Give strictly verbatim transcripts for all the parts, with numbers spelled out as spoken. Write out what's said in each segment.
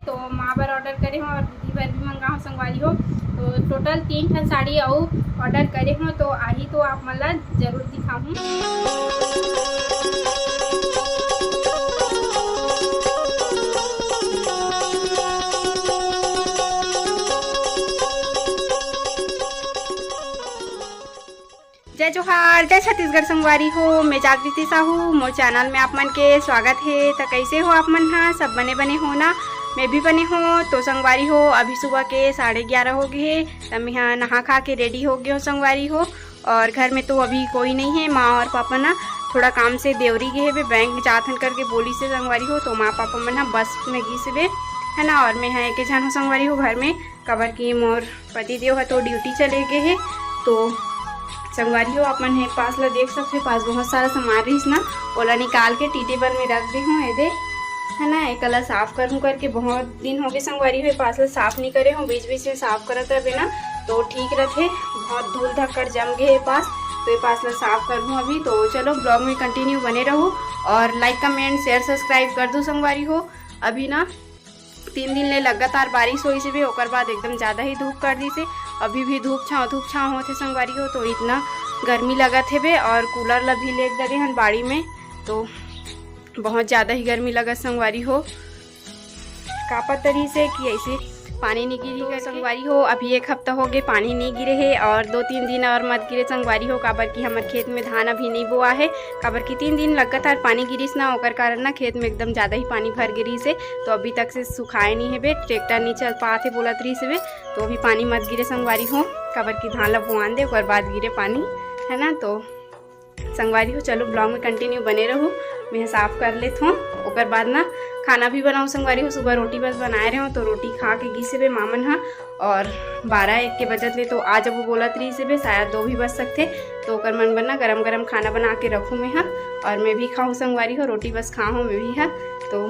तो माँ बर ऑर्डर करे हों और दीदी बर भी मंगा हों संगवारी हो। तो टोटल तीन ठन साड़ी अउ ऑर्डर करे हों, तो आही तो आप मन ला जरूर दिखाहूँ। जय जोहार, जय छत्तीसगढ़ संगवारी हो। मैं जागृति साहू, मोर चैनल में आप मन के स्वागत हे। त कैसे हो आप मन हा? सब बने बने हो ना? मैं भी बने हो। तो संगवारी हो, अभी सुबह के साढ़े ग्यारह हो गए हे, त मैं हा नहा खा के रेडी हो गए हो संगवारी हो। और घर में तो अभी कोई नहीं है, माँ और पापा ना थोड़ा काम से देवरी गए हेबे, बैंक जात हन करके बोली से संगवारी हो। तो माँ पापा मन हा बस में गिस हेबे, है ना, और मैं हा एक झन हो संगवारी हो घर में, काबर कि मोर पति देव ह तो ड्यूटी चले गए हे। तो संगवारी हो, आप मन हे पास ला देख सकते हो, पास बहुत सारा सामान रहिस ना, ओला निकाल के टी टेबल में रख दे हूँ। एदे, है ना, एकला साफ करूँ करके बहुत दिन हो गए संगवारी हो, पास ला साफ नहीं करे हूँ, बीच बीच में साफ करत रहे ना तो ठीक रहते। बहुत धूल धक्कड़ जम गए हे पास, तो ये पास ला साफ करूँ अभी। तो चलो, ब्लॉग में कंटिन्यू बने रहू और लाइक, कमेंट, शेयर, सब्सक्राइब कर दू संगवारी हो। अभी ना तीन दिन ले लगातार बारिश होइस हेबे, ओकर बाद एकदम ज़्यादा ही धूप कर दिस हे। अभी भी धूप छाँव, धूप छाँव होत हे संगवारी हो, तो इतना गर्मी लगत हेबे। और कूलर ला भी लेग डरे हन बाड़ी में, तो बहुत ज़्यादा ही गर्मी लगत संगवारी हो। का पता रहिस हे कि ऐसे पानी नहीं गिरी तो करके। संगवारी हो, अभी एक हफ्ता हो गए पानी नहीं गिरे हे और दो तीन दिन और मत गिरे संगवारी हो, काबर कि हमर खेत में धान अभी नहीं बोआ हे, काबर कि तीन दिन लगातार पानी गिरिस ना, ओकर कारण ना खेत में एकदम ज़्यादा ही पानी भर गे रहिस हे। तो अभी तक से सुखाए नहीं हेबे, ट्रैक्टर नहीं चल पात हे बोलत रहिस हेबे। तो अभी पानी मत गिरे संगवारी हो, काबर कि धान ला बोआन दे, ओकर बाद गिरे पानी, है ना। तो संगवारी हो, चलो ब्लॉग में कंटिन्यू बने रहू। मैं साफ कर लेत हूँ, ओकर बाद ना खाना भी बनाऊँ संगवारी हो। सुबह रोटी बस बनाए रहे हो, तो रोटी खा के गिस हेबे माँ मन हा, और बारह एक के बजत ले तो आ जबो बोलत रहिस हेबे, शायद दो भी बज सकथे। तो ओकर मन बर ना गरम गरम खाना बना के रखूँ मैं हा, और मैं भी खाऊँ संगवारी हो, रोटी बस खा हूँ मैं भी हा। तो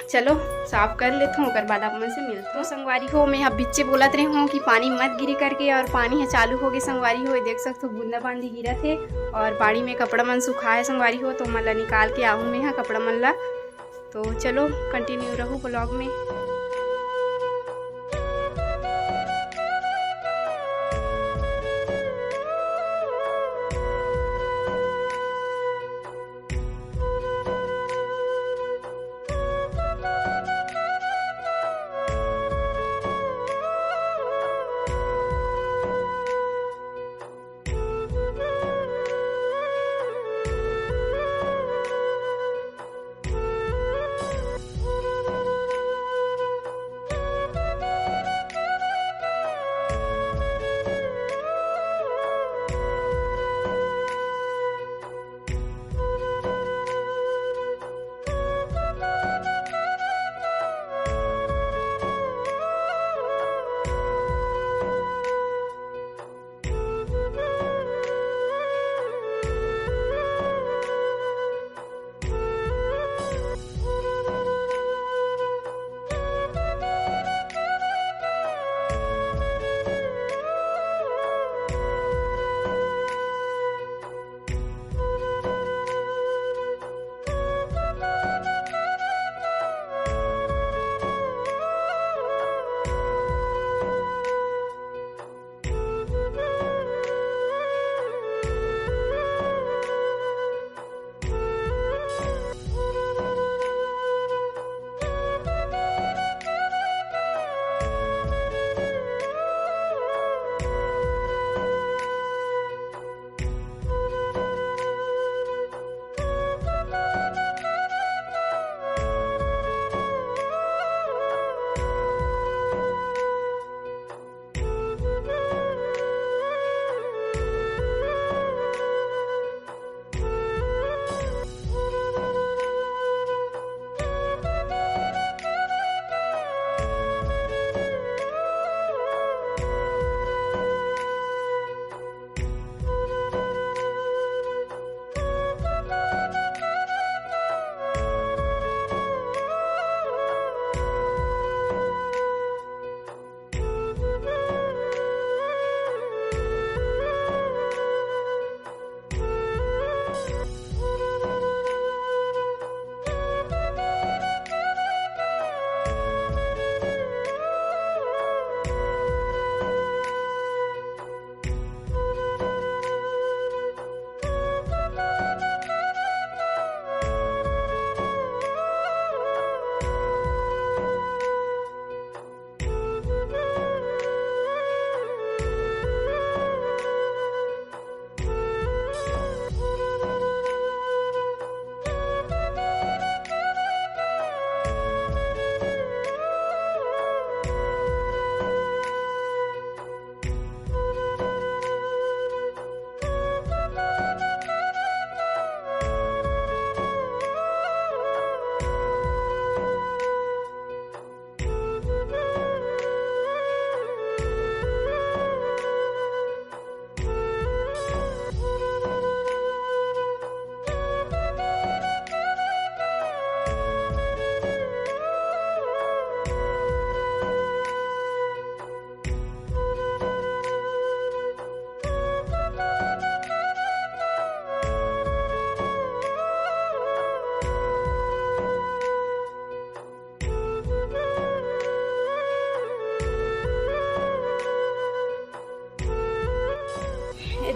चलो साफ कर लेत हूँ, ओकर बाद आप मन से मिलत हूँ। संगवारी हो, मैं हा बिच्चे बोलत रहे हूँ कि पानी मत गिरे करके, और पानी हा चालू हो गए संगवारी हो, देख सकत हो बूंदा बांदी गिरत हे, और बाड़ी में कपड़ा मन सुखाए संगवारी हो, तो मन ला निकाल के आहूँ मैं हा कपड़ा मन ला। तो चलो कंटिन्यू रहू ब्लॉग में।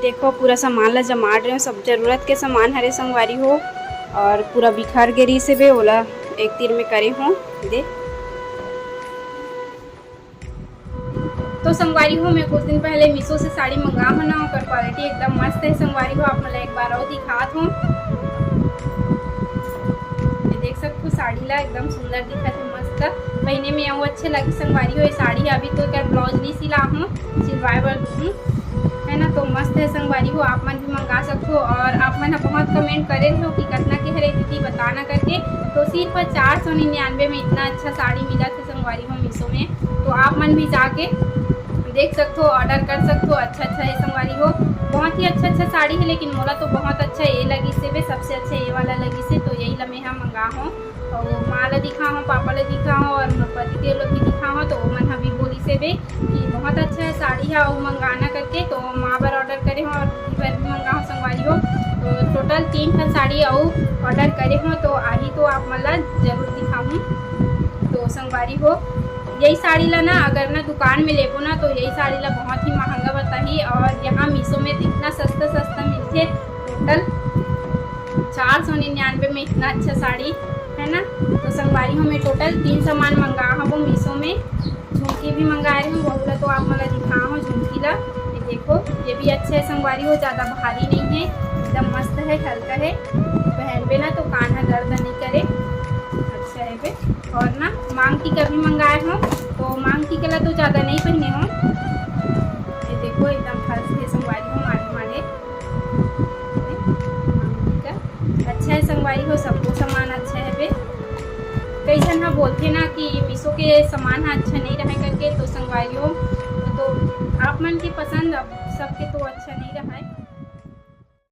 देखो, पूरा सामान ला जमा रहे हो, सब जरूरत के सामान हरे संगवारी हो, और पूरा बिखर गे रहिस हे बे, ओला एक तीर में करे हो। दे तो संगवारी हो, मैं कुछ दिन पहले मीशो से साड़ी मंगा हो ना, ओकर क्वालिटी एकदम मस्त है संगवारी हो। आप मन ला एक बार और दिखात हो, ये देख सकते हो, साड़ी ला एकदम सुंदर दिखत है, मस्त पहिने में वो अच्छे लगी संगवारी हो। ये साड़ी अभी तो एकर ब्लाउज नहीं सिला हूँ, सिलवाए बर दूँ, है ना। तो मस्त है संगवारी हो, आप मन भी मंगा सकते हो। और आप मन ह बहुत कमेंट करे हो कि कितना के हरे दीदी, बताना करके। तो सिर्फ चार सौ निन्यानवे में इतना अच्छा साड़ी मिला था संगवारी हो मीशो में। तो आप मन भी जाके देख सकते हो, ऑर्डर कर सकते हो। अच्छा अच्छा है संगवारी हो, बहुत ही अच्छा अच्छा साड़ी है, लेकिन मोला तो बहुत अच्छा ये लगी से बे, सबसे अच्छा ये वाला लगी से, तो यही ला मैं हा मंगा हूँ। और माँ ला दिखा हूँ, पापा ला दिखा हूँ और मोर पति देव ला भी दिखा हूँ, तो वो मन हा भी बोली से बे कि बहुत अच्छा है साड़ी है, वो मंगाना करके। तो माँ बर ऑर्डर करे हूँ और दीदी बर भी मंगा हूँ संगवारी हो। तो टोटल तीन ठन साड़ी अउ ऑर्डर करे हूँ, तो आही तो आप मन ला जरूर दिखाहूँ। तो संगवारी हो, यही साड़ी ला ना अगर ना दुकान में लेबो ना, तो यही साड़ी ला बहुत ही महंगा बताही, और यहाँ मीशो में तो इतना सस्ता सस्ता मिलथे। टोटल चार सौ निन्यानवे में इतना अच्छा साड़ी, है ना। तो संगवारी हो, मैं टोटल तीन सामान मंगा हूँ मीशो में। झुमकी भी मंगाए हूँ, वो ला तो आप मन ला दिखा हूँ झुमकी ला। ये देखो, ये भी अच्छा है संगवारी हो, ज्यादा भारी नहीं है, एकदम मस्त है, हल्का है, पहनबे ना तो कान हा दर्द नहीं करे, अच्छा है बे। और ना मांग टीका भी मंगाए हूँ, तो मांग टीका ला तो ज्यादा नहीं पहने हूँ। ये देखो, एकदम फर्श है संगवारी हो, माड़े माड़े। मांग टीका अच्छा है संगवारी हो, सबको सामान अच्छा है बे। कई झन हा बोलथे ना कि मीशो के सामान हा अच्छा नहीं रहे करके, तो संगवारी हो, तो आप मन के पसंद, अब सबके